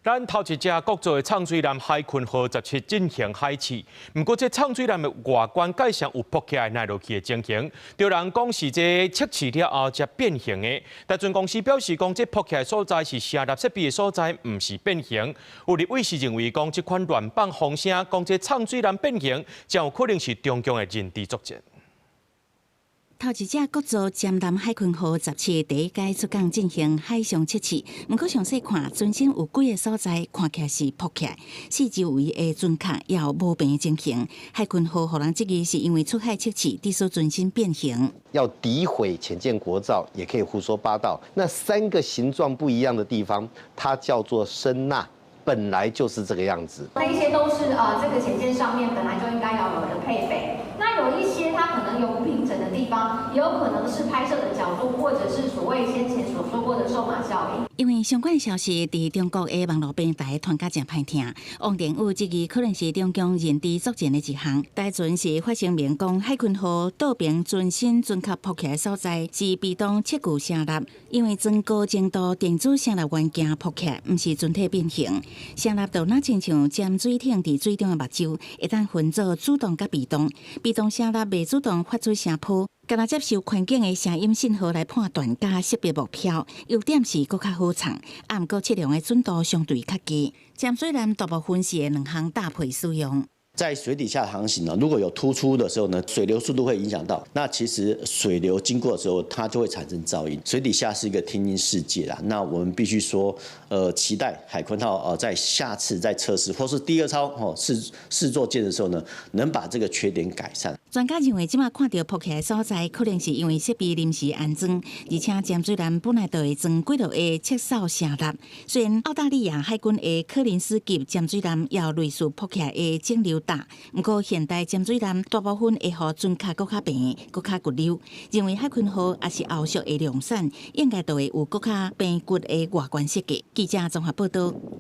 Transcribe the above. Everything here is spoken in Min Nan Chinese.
咱頭一隻國造的藏水艦海鯤號17進行海試，毋過這藏水艦的外觀蓋上有噗起來躡落去的情形，著人講是這測試了後才變形的。台船公司表示講，這噗起來所在是聲納設備的所在，毋是變形。有立委是認為講，這款亂放風聲，講這藏水艦變形，真有可能是中共的認知作戰。頭一隻國造潛艦海鯤號17第一擺出港進行海上測試，毋過詳細看，船身有幾个所在看起來是噗起來，四周圍的船殼也有無平情形。海鯤號予人質疑是因為出海測試，致使船身變形。要詆毀潛艦國造，也可以胡說八道。那三個形狀不一樣的地方，它叫做聲納，本來就是這個樣子。那一些都是這個潛艦上面本來就應該要有的配備。那有一些它可能有不平整的地方，也有可能是拍攝的角度，或者是所謂先前所說過的瘦馬效應。因為相關消息佇中國的網路平台傳甲誠歹聽，王定宇質疑可能是中共認知作戰的一項。台船是發聲明講，海鯤號倒爿船身船殼噗起來所在是被動測距聲納，因為裝高精度電子聲納元件噗起來，毋是船體變形。聲納就若親像潛水艇佇水中的目睭，會當分做主動佮被動，被動聲納袂主動發出聲波。干焦接受環境的聲音信號來判斷佮識別目標，優點是閣較好藏，啊，毋過測量的準度相對較低。潛水艦大部分是會兩項搭配使用。在水底下航行呢，如果有突出的時候呢，水流速度會影響到。那其實水流經過的時候，它就會產生噪音。水底下是一個聽音世界啦。那我們必須說，期待海鯤號在下次再測試或是第二艘哦試試作艦的時候呢，能把這個缺點改善。專家認為，這馬看著噗起來所在，可能是因為設備臨時安裝，而且潛水艦本來就會裝幾落個測掃聲納。雖然澳大利亞海軍的柯林斯級潛水艦也有類似噗起來的整流罩，毋過現代潛水艦大部分會予船殼閣較平、閣較骨溜。認為海鯤號抑是後續的量產，應該就會有閣較平骨的外觀設計。記者綜合報道。